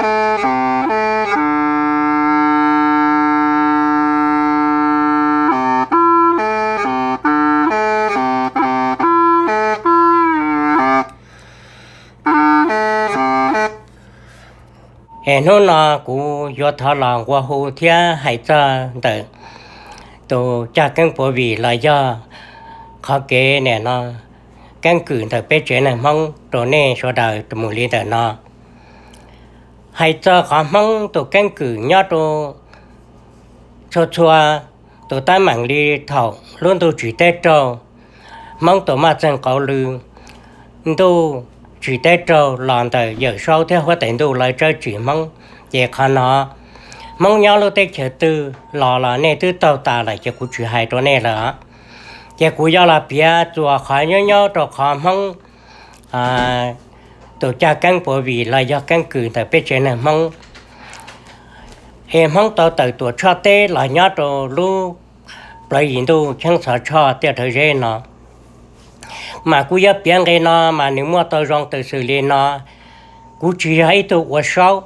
Es hnub no kuv yuav thov los nqua hu thiab hais txog ntawm tus caj keeb puav vim los yog qhov kev nim no keeb kwm ntawm peb tsev neeg Hmoob rau nej sawv daws mus li ntawm no. Hais txog qhov Hmoob tus keeb kwm nyob rau txhua txhua tus teeb meem li thaum lub ntuj tsim teb raug, Hmoob tus maj txeeg qauv lw, ntuj tsim teb raug los ntawm Yawm Saub thiab Huab Tais Ntuj lawv tsawb tsim Hmoob, ces qhov no Hmoob nyob lub teb chaws twg los los nej twb taug tas lawm ces kuv tsis hais rau nej lawm. Ces kuv yuav los piav txuas qhov nyob nyob rau qhov Hmoob tus caj keeb puav vim los yog keeb kwm ntawm peb tsev neeg Hmoob. Es Hmoob tau tawm tuam tshoj teb los nyob rau lub plawv yim ntuj cheeb Txhov Tshoj Tiaj Rhawv Zeb no, mas kuv yuav piav nqe no mas nws muaj tau zoo tus xws li no. Kuv tsis yog ib tug ua saub,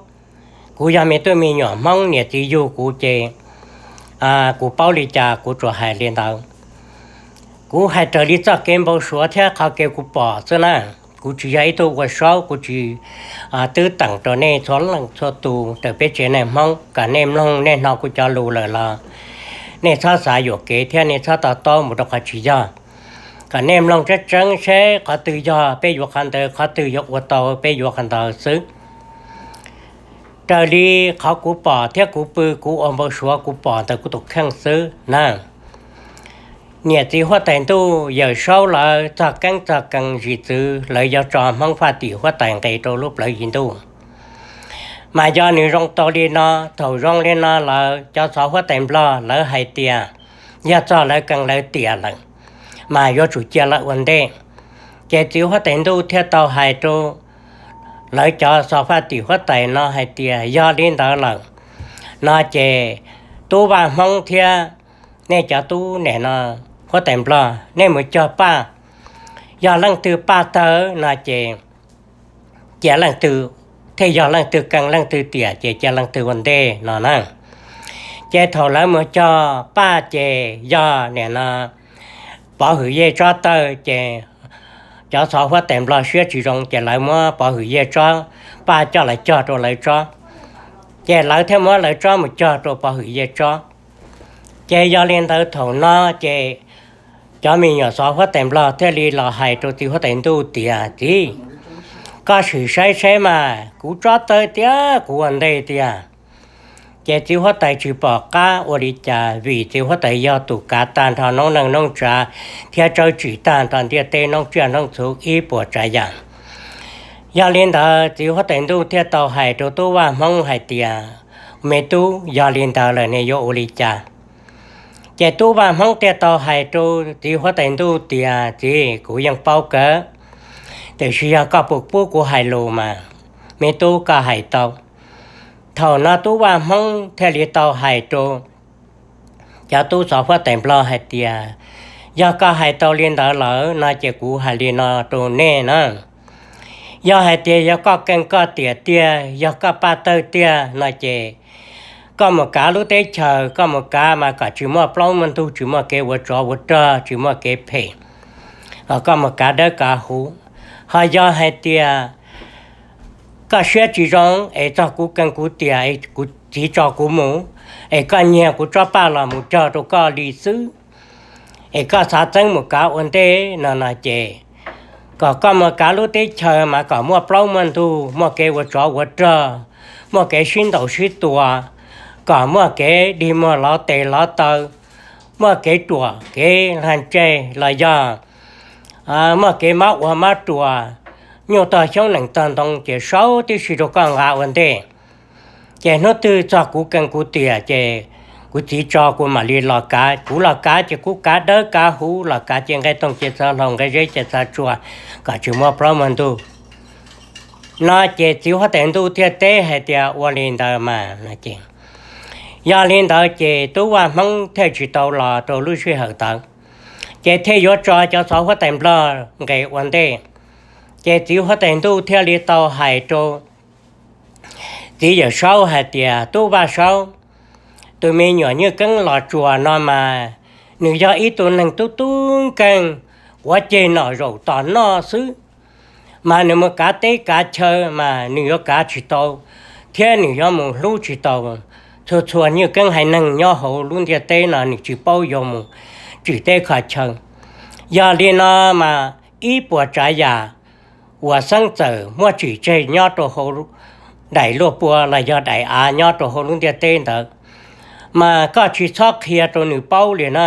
kuv yog me tub me nyuam Hmoob, niam txiv yug kuv ces kuv paub li cas kuv tsuas hais li ntawd. Kuv hais raws li txoj kev npau suav thiab qhov kev kuv pom xwb na. Kuv tsis yog ib tug ua saub, kuv tsis twb teem rau nej txhua leej txhua tus raws peb tsev neeg Hmoob. Kom nej mloog nej hnov kuv cov lus lawm los nej txhob xav yuam kev thiab nej txhob to taub mus rau qhov tsis yog. Kom nej mloog tseeb tseeb seb qhov twg yog peb yuav qhov ntawd, qhov twg yuav ua tau peb yuav qhov ntawd xwb. Raws li qhov kuv pom thiab kuv pw kuv ua npau suav kuv pom ntawm kuv tus kheej xwb na. Niam txiv Huab Tais Ntuj Yawm Saub lawv txog keeb txog kees zim txwv lawv yuav tso Hmoob faj tim huab tais nqes rau lub plawv yim ntuj. Mas yog nws zoo tau li no, thaum zoo li no lawv cov xov huab tais Nplog lawv hais tias yog txog lawv kees lawv tiam lawm, mas yuav tsum cia lawv ua ntej. Ces txiv huab tais Ntuj thiaj tau hais rau lawv cov xov faj tim huab tais no hais tias yog li ntawd lawm no ces Tub Vaj Hmoob thiab nej cov tub nim no huab tais Nplog nej mus cog paj, yog leej twg paj tawg no ces cia leej twg, thiaj yog leej twg kees leej twg tiam ces cia leej twg ua ntej no na. Ces thaum lawv mus cog paj ces yog nim no Pov Hwm Yej Tsob tawg ces cov xov huab tais Nplog siab tsis zoo ces lawv muab Pov Hwm Yej Tsob paj coj los cog rau lawv tsob, ces lawv thiaj muab lawv tsob mus cog rau Pov Hwm Yej Tsob. Ces yog li ntawd thaum no ces cov me nyuam xov huab tais Nplog thiaj li los hais rau txiv huab tais Ntuj tias txiv, koj sim saib saib mas kuv tsob tawg tiag kuv ua ntej tiag. Ces txiv huab tais tsis pom qab ua li cas vim txiv huab tais yog tus kav tag nrho noob neej noob tsav thiab tsawb tsim tag nrho ntiaj teb noob tsiaj noob txhu ib puas tsav yam. Yog li ntawd txiv huab tais Ntuj thiaj tau hais rau Tub Vaj Hmoob hais tias me tub, yog li ntawd lawm nej yuav ua li cas? Ces Tub Vaj Hmoob thiaj tau hais rau txiv huab tais Ntuj tias txiv, kuv yeej paub kawg, tiam sis yog koj puas pub kuv hais lus mas me tub koj hais tau. Thaum no Tub Vaj Hmoob thiaj li tau hais rau cov tub xov huab tais Nplog hais tias yog koj hais tau li ntawd lawm no ces kuv hais li no rau nej na. Yog hais tias yog koj kees koj tiam tiag, yog koj paj tawg tiag no ces koj mus kav lub teb chaws, koj mus kav mas kom tsis muaj plaub muaj ntug, tsis muaj kev ua tsov ua rog, tsis muaj kev phem, koj mus kav dawb kav huv. Ho yog hais tias koj siab tsis zoo es txog kuv kees kuv tiam es kuv txiv tso kuv mus, es koj nyiag kuv tsob paj los mus cog rau koj li xwb, es koj xav txeeb mus kav ua ntej no no ces kom koj mus kav lub teb chaws mas kom muaj plaub muaj ntug, muaj kev ua tsov ua rog, muaj kev sib ntaus sib tua, kom muaj kev dig muag lov tes lov taw, muaj kev ruam kev lag ntseg los yog muaj kev mab ua mab ruas, nyuj tog xyoob nees tog ntoo ces saub tib si rau koj nqa ua ntej. Ces hnub twg txog kuv kees kuv tiam ces kuv txiv tso kuv mam li los kav. Kuv los kav ces kuv kav dawb kav huv, los kav ces nqe toog ces txhawv hlau, nqe zeb ces txhawv tsua, kom tsis muaj plaub muaj ntug. No ces txiv huab tais Ntuj thiaj teb hais tias ua li ntawd mas no ces. Yog li ntawd ces Tub Vaj Hmoob thiaj tsis tau los rau lub sij hawm ntawd, ces thiaj yuav tso cov xov huab tais Nplog nqes ua ntej. Ces txiv huab tais Ntuj thiaj li tau hais rau txiv Yawm Saub hais tias, Tub Vaj Saub, tus me nyuam Nyiaj Keeb Los Tsuas no mas nws yog ib tug neeg tub tub nkeeg, quav ceg nom zaum tos noj xwb, mas nws mus kav teb kav chaw mas nws yuav kav tsis tau, thiab nws yuav mus hlub tsis tau txhua txhua Nyiaj Keeb haiv neeg nyob hauv lub ntiaj teb no, nws tsis paub yuav mus tsim teb kho chaw. Yog li no mas ib puas tsav yam uas xeeb txawm muaj tsim tseg nyob rau hauv daim luaj pua los yog daim av nyob rau hauv lub ntiaj teb ntawd, mas koj tsis txhob qhia rau nws paub li na.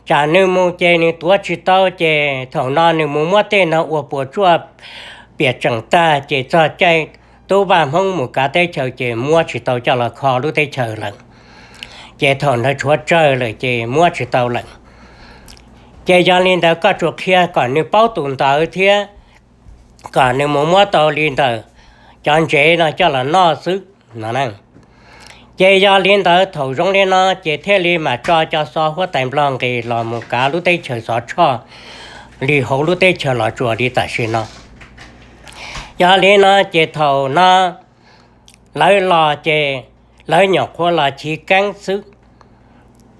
Tsam nws mus ces nws tuav tsis tau, ces thaum no nws mus muab tej no ua puas tsuaj piam tseem tag, ces txog caij tub vaj Hmoob mus kav teb chaws ces muab tsis tau coj los kho lub teb chaws lawm. Ces thaum ntawd tshuav tsawg lawm ces muab tsis tau lawm. Ces yog li ntawd koj tsuas qhia kom nws paub tus ntawd thiab kom nws mus muab tau li ntawm cov ntsev no coj los noj xwb no. Ces yog li ntawd thaum zoo li no ces thiaj li mam tso cov xov huab tais Nplog nqis los mus kav lub teb chaws Xov Tshoj li hauv lub teb chaws Los Tsuas li tam sim no. Yog li no ces thaum no lawv los ces lawv nyuam qhuav los chiv keeb xwb,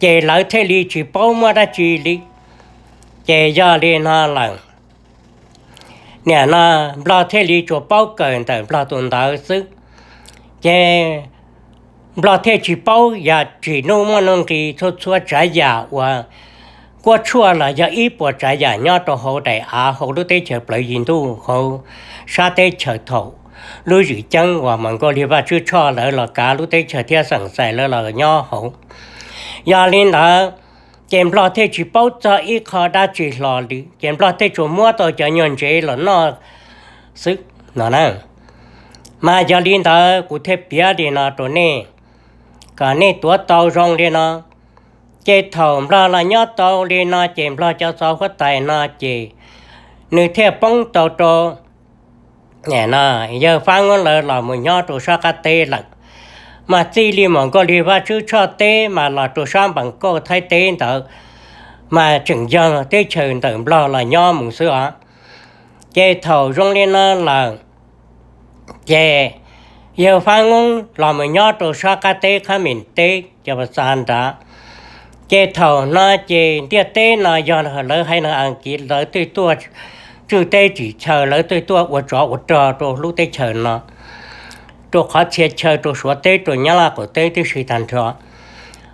ces lawv thiaj li tsis paub muaj dab tsi li. Ces yog li no lawm, nim no Nplog thiaj li tsuas paub kawm ntawm Nplog tus ntawd xwb. Ces Nplog thiaj tsis paub yam tsim nuj muaj nuj nqis txhua txhua tsav yam uas kuab tshuaj los yog ib puas tsav yam nyob rau hauv daim av hauv lub teb chaws plawv yig ntuj hauv sab teb chaws thaum lub zwm ceeb uas Moos Nkaus Lig Vaj Tswb Tshoj lawv los kav lub teb chaws thiab xeem xais lawv los nyob hauv. Yog li ntawd, ces Nplog thiaj tsis paub txog ib qho dab tsi hlo li, ces Nplog thiaj tsuas muab tau cov nyuag ntsev los noj xwb no na. Mas yog li ntawd kuv thiaj piav li no rau nej, kom nej tuav tau zoo li no. Ces thaum Nplog los nyob tau li no ces Nplog cov xov huab tais no ces nws thiaj poob tau rau yawg Fab Nyoob lawv los mus nyob rau sab qab teb lawm. Mas txij li Moos Nkaus Lig Vaj Tswb Tshoj teb mas los rau sab Npas Kauj Thaib teb ntawd, mas tseem yog teb chaws ntawm Nplog los nyob mus xwb os. Ces thaum zoo li no lawm, ces yawg Fab Nyoob los mus nyob rau sab qab teb Khab Mem teb cov Pas Xas nrad. Ces thaum no ces ntiaj teb no yog lawv haiv neeg Askiv lawv twb tuaj tswj teb tsim chaw, lawv twb tuaj ua tsov ua rog rau lub teb chaws no, rau qhov txhia chaw rau Suav teb rau Nyab Laj qaum teb tib si tag nrho.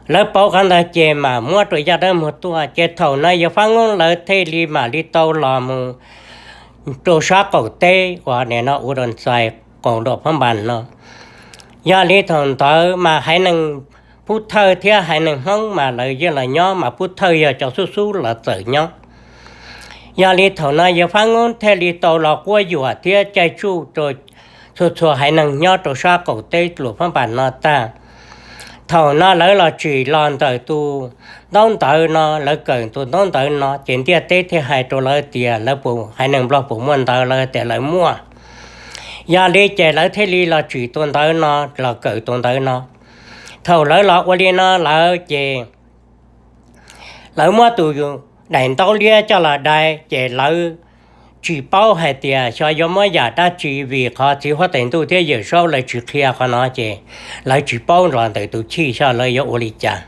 Lawv paub qhov ntawd ces mam muab rau Yaj Dawb Muag tuaj, ces thaum no yawg Fab Nyoob lawv thiaj li mam li tau los mus rau sab qaum teb uas nim no ua rau ntxais qaum Luam Phab Npas no. Yog li thaum ntawd mas haiv neeg Pub Thawj thiab haiv neeg Hmoob mas lawv yeej los nyob, mas Pub Thawj yog cov xub xub los txawm nyob. Yog li thaum no yawg Fab Nyoob thiaj li tau los quab yuam thiab caij tsuj rau txhua txhua haiv neeg nyob rau sab qaum teb Luam Phab Npas no tag. Thaum no lawv los tsim los ntawm tus ntaub ntawv no, lawv kawm tus ntaub ntawv no ces ntiaj teb thiaj hais rau lawv tias lawv puas, haiv neeg Nplog puas muaj ntawv, lawv tias lawv muaj. Yog li ces lawv thiaj li los tsim tus ntawv no, los kawm tus ntawv no. Thaum lawv los ua li no lawm ces lawv muab tus daim ntaub liab coj los dai, ces lawv tsis paub hais tias xyov yuav muab yam dab tsi, vim qhov txiv huab tais ntuj thiab Yawm Saub lawv tsis qhia qhov no ces lawv tsis paub los ntawm tus chij xyov lawv yuav ua li cas.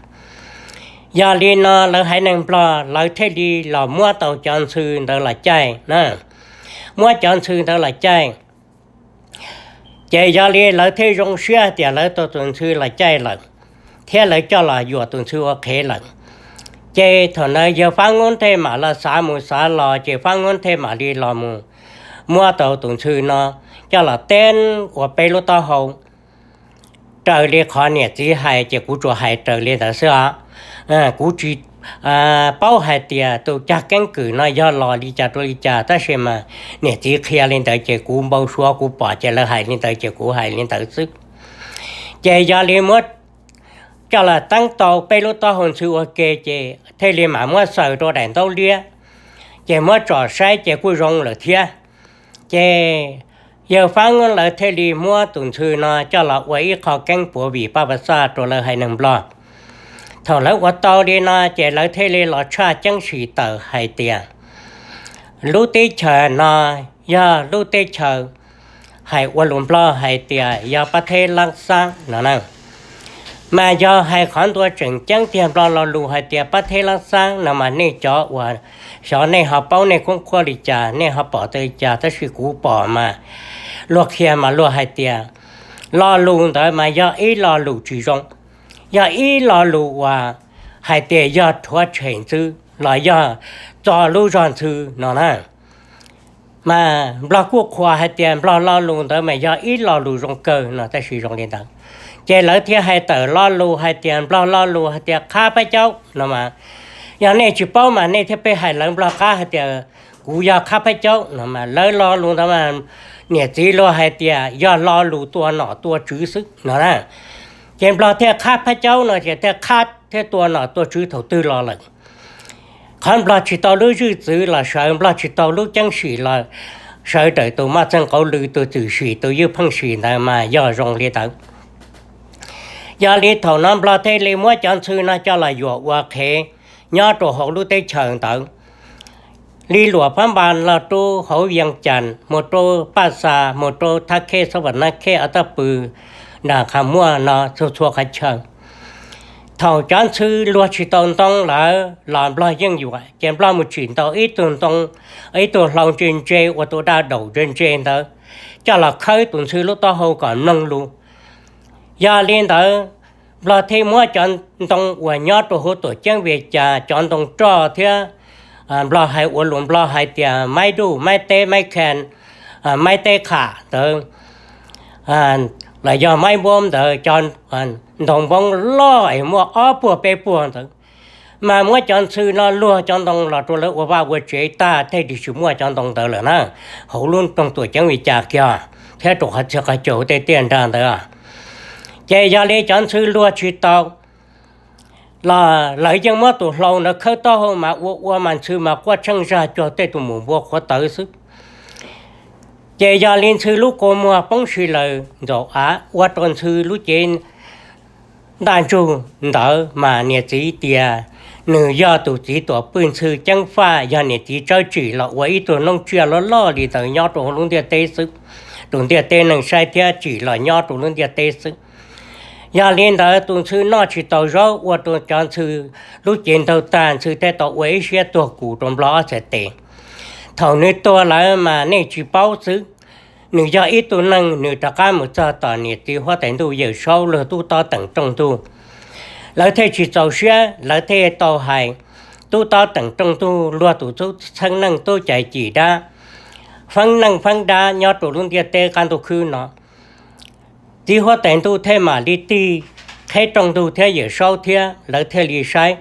Yog li no lawv haiv neeg Nplog lawv thiaj li los muab tau cov ntxhw ntawd los caij na, muab cov ntxhw ntawd los caij. Ces yog li lawv thiaj zoo siab tias lawv tau tus ntxhw los caij lawm, thiab lawv coj los yuam tus ntxhw ua qhev lawm. Ces thaum ntawd yawg Fab Nyoob thiaj mam los xav mus xav los, ces Fab Nyoob thiaj mam li los mus muab tau tus ntxhw no coj los teb ua peb lub taub hau. Raws li qhov niam txiv hais ces kuv tsuas hais raws li ntawd xwb os. Kuv tsis paub hais tias tus cag keeb kwm no yog los li cas rau li cas, tab sis mas niam txiv qhia li ntawd ces kuv npau suav kuv pom ces lawv hais li ntawd ces kuv hais li ntawd xwb. Ces yog li muab coj los teeb tau peb lub taub hau ntxhw ua ke ces thiaj li mam muab xaws rau daim ntaub liab, ces muab tsom saib ces kuj zoo lawm thiab. Ces yawg Fab Nyoob lawv thiaj li muab tus ntxhw no coj los ua ib qho keeb puav vim paj pas xaj rau lawv haiv neeg Nplog. Thaum lawv ua tau li no ces lawv thiaj li los tshaj ceeb sim tawm hais tias lub teb chaws no yog lub teb chaws hais ua lus Nplog hais tias yog pab theb lab xab no na. Mas yog hais qhov ntua tseem ceeb tiag Nplog lo lus hais tias pab theb lab xab no mas nej cov uas xyov nej ho paub nej koob qhuab li cas, nej ho pom tau li cas, tab sis kuv pom mas luag qhia mas luag hais tias lo lus ntawd mas yog ib lo lus tsis zoo, yog ib lo lus uas hais tias yog rhuav tshem ntxwv los yog txo lub zog ntxhw no na. Mas Nplog kuj qhuas hais tias Nplog lo lus ntawd mas yog ib lo lus zoo kawg no, tab sis zoo li ntawd ces lawv thiaj hais tawm lo lus hais tias Nplog lo lus hais tias qhab phab caub no mas, yog nej tsis paub mas nej thiaj peb hais lawv Nplog qab hais tias kuv yog qhab phab caub no mas lawv lo lus ntawd mas niam txiv luag hais tias yog lo lus tua nom tua tswv xwb no na. Ces Nplog thiaj qhab phab caub no ces thiaj qhab thiab tua nom tua tswv thaum twg los lawm. Qhov Nplog tsis tau lub zwj txwv los sawv, Nplog tsis tau lub ceeb sim los sawv rawm tus maj txeeg qauv lw tus txwm sim tus ywj pheej sim ntawd mas yog zoo li ntawd. Yog li thaum no Nplog thiaj li muab cov ntxhw no coj los yuam ua qhev nyob rau hauv lub teb chaws ntawd, li Luam Phab Npas los rau hauv Vees Cas, mus rau Paj Xa, mus rau Thab Khej, Xab Vam Nab Khej, Ob Tab Pw, Nram Qhas Muaj no txhua txhua qhov chaw. Thaum cov ntxhw luag tsis tau ntoo lawm los Nplog yeej yuam, ces Nplog mus tsim ntau ib tug ntoo, ib tug hlau ntse ntse uas tus daj daum ntse ntse ntawd coj los khawb tus ntxhw lub taub hau kom mloog lus. Yog li ntawd, Nplog thiaj muab cov ntoo uas nyob rau hauv tuam ceeb Vias Cas, cov ntoo roj thiab Nplog hais ua lus Nplog hais tias maib duj, maib teb, maib khen, maib teb qham ntawd los yog maib npoob ntawd, cov ntoo npoob loj es muaj ob puag peb puag ntawd, mas muab cov ntxhw no luag cov ntoo los rau lawv ua vaj ua tsev tag thiaj li tsis muaj cov ntoo ntawd lawm na. Hauv lub nroog tuam ceeb Vias Cas kiag thiab rau qhov txhia qhov caum tej tiaj nrag ntawd. Ces yog li cov ntxhw luag tsis tau los lawv yeej muab tus hlau ntawd khawb taub hau mas ua ua mas ntxhw mas quaj tsheej zag cuag tej tus mus npua qhuav tawv xwb. Ces yog li ntxhw lub kua muag poob si lawm ntxaum av ua rau ntxhw lub cev ntaj ntsug ntawd mas niam txiv tias nws yog tus txiv tuam pwj ntxhw ceeb faj, yog niam txiv tsawb tsim los ua ib tug noob tsiaj loj loj li ntawd nyob rau hauv lub ntiaj teb xwb, rau ntiaj teb neeg saib thiab tsim los nyob rau lub ntiaj teb xwb. Yog li ntawd tus ntxhw noj tsis tau zaub ua rau cov ntxhw lub cev ntaug tag, ntxhw thiaj tau ua ib siab tuag kuv rau Nplog ob txhais tes. Thaum nws tuag lawm mas nej tsis paub xwb, nws yog ib tug neeg, nws rov qab mus txog tom niam txiv huab tais ntuj Yawm Saub luag tub tob teem rooj ntug. Lawv thiaj tsis txaus siab, lawv thiaj tau hais tub tob teem rooj ntug luag tus tub txheeb neej tub cais cim dab, feeb neej feeb dab nyob rau lub ntiaj teb qab ntuj khwb no. Txiv huab tais ntuj thiaj mam li tig qheb rooj ntug thiab Yawm Saub thiab lawv thiaj li saib,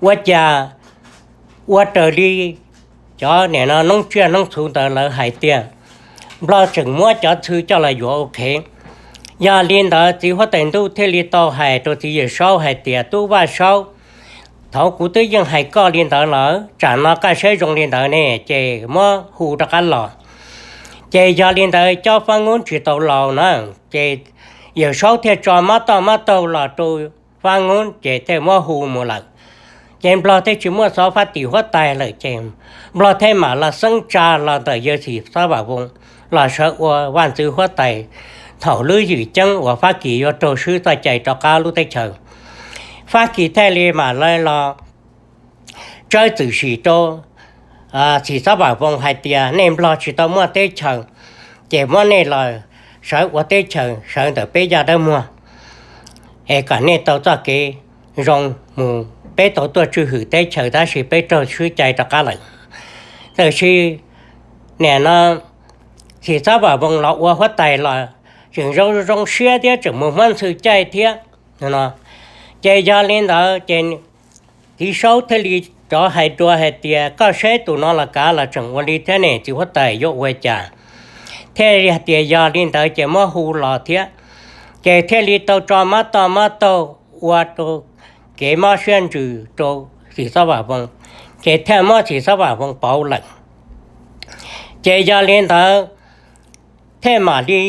ua cas ua raws li cov niam no noob tsiaj noob txhu ntawd lawv hais tiag, Nplog tseem muab cov ntxhw coj los yuav ua qhev. Yog li ntawd txiv huab tais ntuj thiaj li tau hais rau txiv Yawm Saub hais tias, Tub Vaj Saub, thaum kuv twb yeej hais koj li ntawd lawm, tsam no koj saib zoo li ntawd ne ces muab hu rov qab los. Ces yog li ntawd cob Fab Nyub tsis tau laus na, ces Yawm Saub thiaj tso mob toj mob taug los rau Fab Nyub ces thiaj muab hu mus lawm. Ces Nplog thiaj tsis muaj xov fab tim huab tais lawm ces Nplog thiaj mam los xeeb tsa los ntawm yawg Xim Xob Vam Voos los sawv ua vaj ntxwv huab tais thaum lub ywm ceeb uas Fab Kis yuav raug swb txoj cai rov qab lub teb chaws. Fab Kis thiaj li mam li los tsawb txwm sim rau Xim Xob Vam Voos hais tias, Nej Nplog tsis tau muaj teb chaws, ces muab nej los sawv ua teb chaws sawv ntawm peb yaj dawb muag es kom nej tau txoj kev zoo mus. Peb tau tuaj tswj hwm teb chaws tab sis peb raug swb cai rov qab lawm. Tab sis nim no Xim Xob Vam Voos los ua huab tais los tseem zoo zoo siab thiab tseem mus muab ntxhw caij thiab no. Ces yog li ntawd ces txiv Saub thiaj li rov hais dua hais tias, Koj saib tus no los kav los tseem ua li thiab ne, txiv huab tais yuav ua cas? Thiaj li hais tias yog li ntawd ces muab hu los thiab. Ces thiaj li tau tso mob toj mob taug ua rau kev mob siab ntsws rau Xim Xob Vam Voos, ces thiaj muab Xim Xob Vam Voos pauv lawm. Ces yog li ntawd thiaj mam li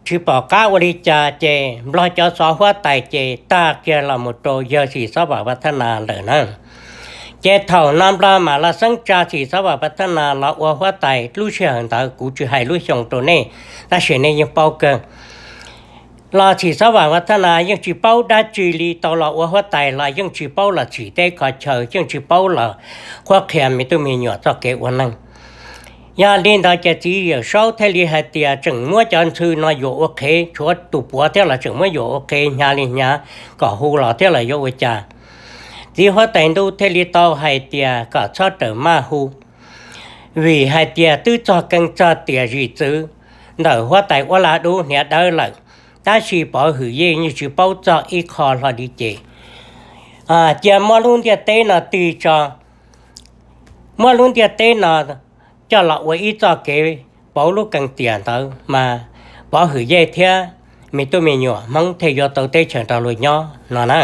tsis pom qab ua li cas ces Nplog cov xov huab tais ces tag kiag los mus rau yawg Xim Xob Vam Vaj Thab Nas lawm na. Ces thaum no Nplog mam los xeeb tsa Txhim Xob Vam Pas Thaj Nas los ua huab tais. Lub sij hawm ntawd kuv tsis hais lub xyoo rau nej, tab sis nej yeej paub kawg. Los Txhim Xob Vam Pas Thaj Nas yeej tsis paub dab tsi li, tau los ua huab tais los yeej tsis paub los txhim teb kho chaw, yeej tsis paub los qhuab qhia me tub me nyuam txoj kev ua neeg. Yog li ntawd ces txiv Yawm Saub thiaj li hais tias tseem muab cov ntxhw no yuam ua qhev, tshuav tus puav thiab los tseem muab yuam ua qhev, hnyav li hnyav, kom hu los thiab los yuav ua cas. Txiv huab tais ntuj thiaj li tau hais tias kom txhob rawm maj hu, vim hais tias twb txog keej txog tiam zim txwv ntawm huab tais Uab Laj Dub hniav dawb lawm, tab sis Pov Hwm Yej yeej tsis paub txog ib qho hlo li ces cia muab lub ntiaj teb no tig tso, muab lub ntiaj teb no coj los ua ib txoj kev pauv lub keej tiam ntawd mas Pov Hwm Yej thiab me tub me nyuam Hmoob thiaj yuav tau teb chaws nrog luag nyob no na.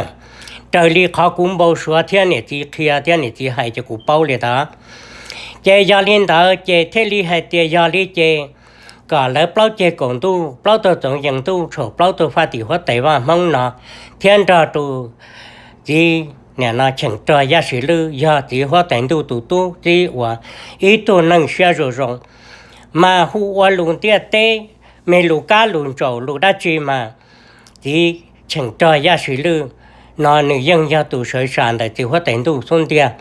Raws li qhov kuv npau suav thiab niam txiv qhia thiab niam txiv hais ces kuv paub li ntawd. Ces yog li ntawd ces thiaj li hais tias yog li ces kom lawv plaub ceg kaum ntuj, plaub tug txoov yees ntuj, tshaum plaub tug faj tim huab tais vaj Hmoob no thiab nrog rau txiv niam no Cheem Rog Yaj Siv Lwj yog txiv huab tais ntuj tus tub txib uas ib tug neeg siab zoo zoo, mas hu ua lus ntiaj teb, me lus kab lus ntsaum lus dab tsi mas txiv Cheem Rog Yaj Siv Lwj no nws yeej yog tus sawv sam ntawm txiv huab tais ntuj xub ntiag.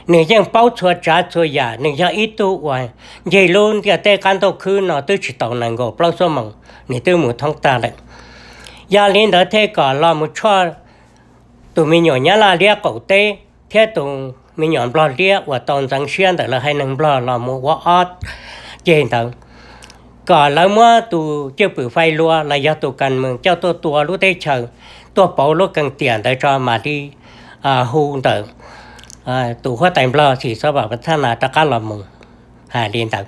Nws yeej paub txhua tsav txhua yam, nws yog ib tug uas ncig lub ntiaj teb qab ntuj khwb no twb tsis tau nees nkaum plaub xuab moos, nws twb mus thoob tag lawm. Yog li ntawd thiaj kom los mus tshoj tus me nyuam Nyab Laj liab qaum teb thiab tus me nyuam Nplog liab uas tau ntxeev siab ntawm lawv haiv neeg Nplog los mus ua ob ceg ntawd, kom lawv muab tus cwj pwm fais lua los yog tus kas mees coj tuaj tua lub teb chaws, tuaj pauv lub keej tiam ntawd tso mam li hu ntawm tus huab tais Nplog Txhim Xob Vam Pas Thaj Nas rov qab los mus. Hais li ntawd,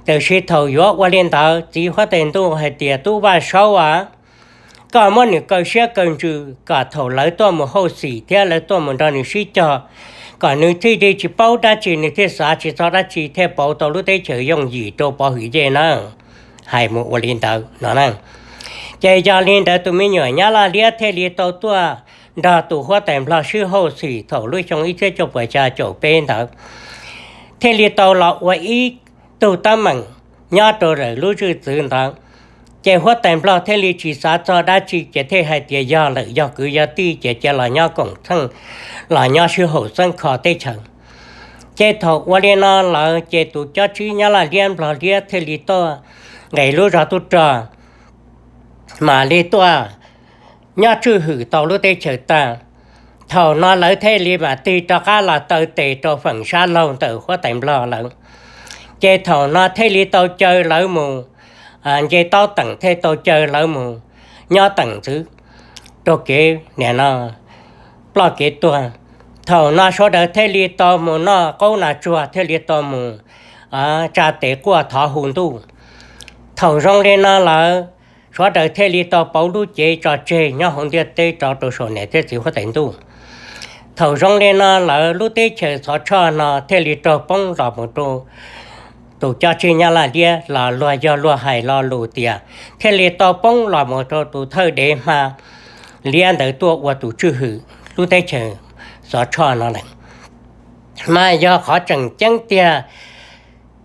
tiam sis thaum yuav ua li ntawd txiv huab tais ntuj hais tias tub Vaj Saub a, koj muab nws kaw siab kaw ntsws kom thaum lawv tuaj mus hauj xim thiab lawv tuaj mus nrog nws sib cog, kom nws thiaj li tsis paub dab tsi, nws thiaj xav tsis txog dab tsi thiaj pauv tau lub teb chaws yooj yim rau Pov Hwm Yej na. Hais mus ua li ntawd no na. Ces yog li ntawd tus me nyuam Nyab Laj liab thiaj li tau tuaj nrog tus huab tais Nplog sib hauj xim thaum lub xyoo ib txhiab cuaj puas xya caum peb ntawd, thiaj li tau los ua ib tug teeb meem nyob rau lawm lub zwj txwv ntawd. Ces huab tais Nplog thiaj li tsis xav txog dab tsi ces thiaj hais tias yog lawm yog kwv yog tij ces cia los nyob koom txheej, los nyob sib haum xeeb kho teb chaws. Ces thaum ua li no lawm ces tus cob tsib Nyab Laj liab Nplog liab thiaj li tuaj nqes lub zog tub rog, mam li tuaj nyob tswj hwm tau lub teb chaws tag. Thaum no lawv thiaj li mam tig rov qab los taw tes rau feem sab laug ntawm huab tais Nplog lawm. Ces thaum no thiaj li tau caw lawv mus nce taub teem, thiaj tau caw lawv mus nyob teem ntxwv rau kev nim no ploj kev tuag. Thaum no sawv daws thiaj li tau mus noj qaub nas tsuag, thiaj li tau mus tsa tes quaj thov hu ntuj. Thaum zoo li no lawm, sawv daws thiaj li tau pauv lub cev tso tseg nyob hauv ntiaj teb rov rau saum niam thiab txiv huab tais ntuj. Thaum zoo li no lawm lub teb chaws Xov Tshoj no thiaj li raug poob los mus rau tus cob tsib Nyab Laj liab los luag yog luag hais lo lus tias thiaj li tau poob los mus rau tus thawj dev hma liab ntawd tuaj ua tus tswj hwm lub teb chaws Xov Tshoj no lawm. Mas yog qhov tseem ceeb tiag,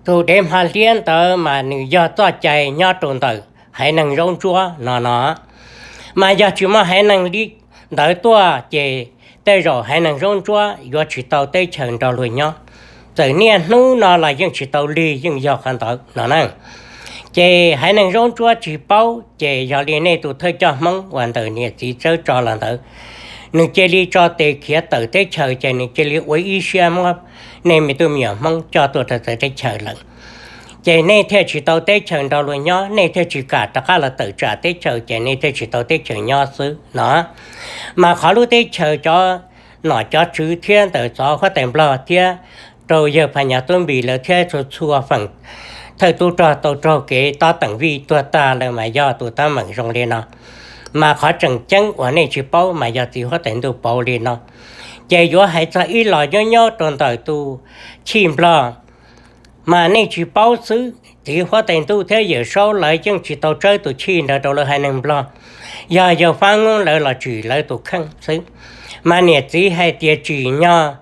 tus dev hma liab ntawd mas nws yog txoj cai nyob rau ntawm haiv neeg Zaub Ntsuab no no. Mas yog tsis muaj haiv neeg li ntawd tuaj ces tej zaum haiv neeg Zaub Ntsuab yuav tsis tau teb chaws nrog luag nyob. Txawm niaj hnub no los yeej tsis tau lig, yeej yog qhov ntawd no na. Ces haiv neeg Zaub Ntsuab tsis paub, ces yog li nej tus thawj coj Hmoob uas ntawm niam txiv tsawb tso los ntawd, nws cia li tso tes khiav tawm teb chaws, ces nws cia li ua ib siab muab nej me tub me nyuam Hmoob coj tuaj rau txawv teb chaws lawm. Ces nej thiaj tsis tau teb chaws nrog luag nyob, nej thiaj tsis kam rov qab los tawm tsam teb chaws, ces nej thiaj tsis tau teb chaws nyob xwb no. Mas qhov lub teb chaws cov nom cov tswv thiab ntawm txov huab tais Nplog thiab rau yawg Phas Nyas Tub Npis lawv thiab txhua txhua feem thawj tub rog tau raug kev tob teem vij tuag tag lawm mas yog tus teeb meem zoo li no. Mas qhov tseem ceeb uas nej tsis paub mas yog txiv huab tais ntuj pauv li no. Ces yuav hais txog ib los nyob nyob rau ntawm tus chij Nplog, mas nej tsis paub xwb, txiv huab tais ntuj thiab Yawm Saub lawv yeej tsis tau tsawb tus chij ntawd rau lawv haiv neeg Nplog. Yog yawg Fab Nyoob lawv los tsim lawv tus kheej xwb. Mas niam txiv hais tias tsim nyog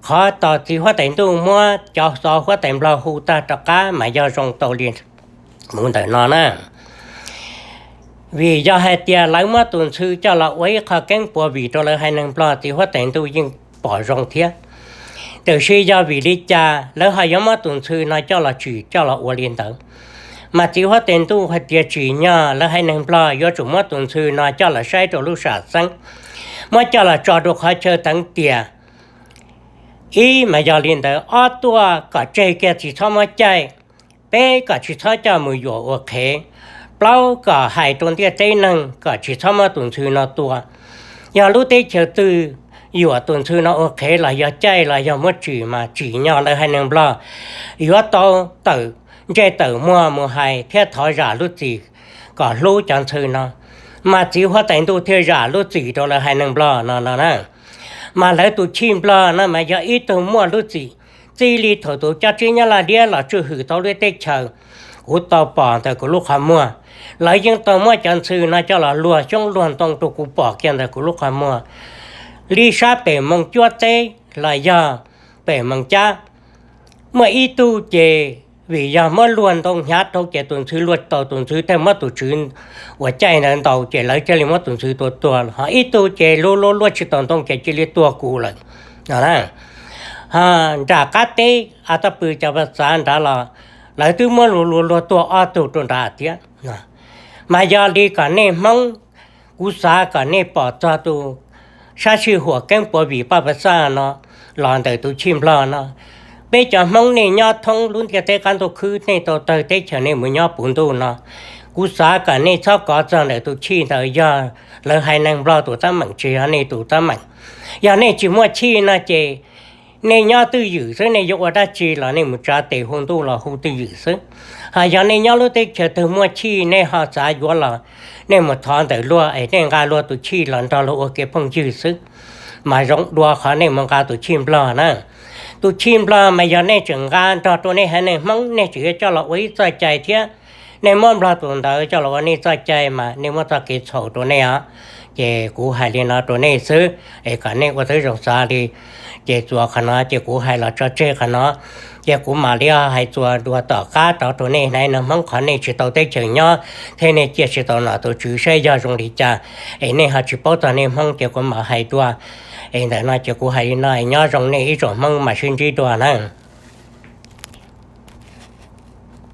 qhov tos txiv huab tais ntuj muab cov xov huab tais nplog hu tag rov qab mas yog zoo tau li mus ntawm no na. Vim yog hais tias lawv muab tus ntxhw coj los ua ib qho keeb puas vim rau lawv haiv neeg nplog, txiv huab tais ntuj yeej pom zoo thiab. Tiam sis yog vim li cas lawv ho yuav muab tus ntxhw no coj los tsim coj los ua li ntawd? Mas txiv huab tais ntuj hais tias tsim nyog lawv haiv neeg nplog yuav tsum muab tus ntxhw no coj los saib rau lub sam xeeb, muab coj los tso rau qhov chaw teev tiam. Ib mas yog li ntawd, ob tuaj kom tseg kiag tsis txhob muab caij, peb kom tsis txhob coj mus yuam ua qhev, plaub kom hais rau ntiaj teb neeg kom tsis txhob muab tus ntxhw no tua. Yog lub teb chaws twg yuam tus ntxhw no ua qhev los yog caij los yog muab tsim mas tsim nyog lawv haiv neeg nplog yuav tau tawm ntsej tawm muag mus hais thiab thov zam lub txim kom hlub cov ntxhw no. Mas txiv huab tais ntuj thiaj zam lub txim rau lawv haiv neeg nplog no no na. Mas lawv tus chij nplog no mas yog ib tug muaj lub txim. Txij li thaum tus coj tsib Nyab Laj liab los tswj hwm tau lub teb chaws, kuv tau pom ntawm kuv lub qhov muag, lawv yeej tau muab cov ntxhw no coj los luag xyoob luag ntoo rau kuv pom kiag ntawm kuv lub qhov muag. Li sab pem Moos Cuab teb los yog pem Moos Cab, muaj ib tug ces vim yog muab luag ntoo hnyav rau ces tus ntxhw luag tsis tau, tus ntxhw thiaj muab tus tswv uas caij ntawd ntaus ces lawv thiaj li muab tus ntxhw tua tuag. Ho ib tug ces luag luag luag tsis tau ntoo ces cia li tuag kuv lawm no. Ho nram qab teb a taj pw cov vaj txav nrad los lawv twb muab luag luag luag tuag ob tug rau nrad thiab. Mas yog li kom nej Hmoob, kuv xav kom nej pom txog tus sab sij huam keeb puas vim paj pas xaj no los ntawm tus chij nplog no. Peb cov Hmoob nej nyob thoob lub ntiaj teb qab ntuj khwb, nej tau tawg teb chaws nej mus nyob puv ntuj no, kuv xav kom nej txhob kov txog ntawm tus chij ntawd yog lawv haiv neeg nplog tus teeb meem, tsis yog nej tus teeb meem. Yog nej tsis muaj chij no ces nej nyob twj ywm xwb, nej yuav ua dab tsi los nej mus tsav tes hu ntuj los hu twj ywm xwb. Ho yog nej nyob lub teb chaws twg muaj chij nej ho xav yuav los nej mus thov ntawm luag es nej nqa luag tus chij los nrog luag ua ke phooj ywg xwb, mas zoo dua qhov nej mus nqa tus chij nplog na. Tus chij nplog mas yog nej tseem nqa nrog rau nej haiv neeg Hmoob, nej tseem yuav coj los ua ib txoj cai thiab. Nej muab nplog tus ntawd coj los ua nej txoj cai mas nej muab txoj kev txhaum rau nej os. Ces kuv hais li no rau nej xwb es kom nej ua tib zoo xav li. Ces txuas qhov no ces kuv hais los tso tseg qhov no. Ces kuv mam li hais txuas dua tom qab rov rau nej haiv neeg Hmoob qhov nej tsis tau teb chaws nyob thiab nej ciaj tsis tau nom tau tswv saib yog zoo li cas es nej ho tsis paub txog nej Hmoob ces kuv mam hais dua. Es ntawm no ces kuv hais li no, nyob zoo nej ib tsoom Hmoob mam sib ntsib dua na.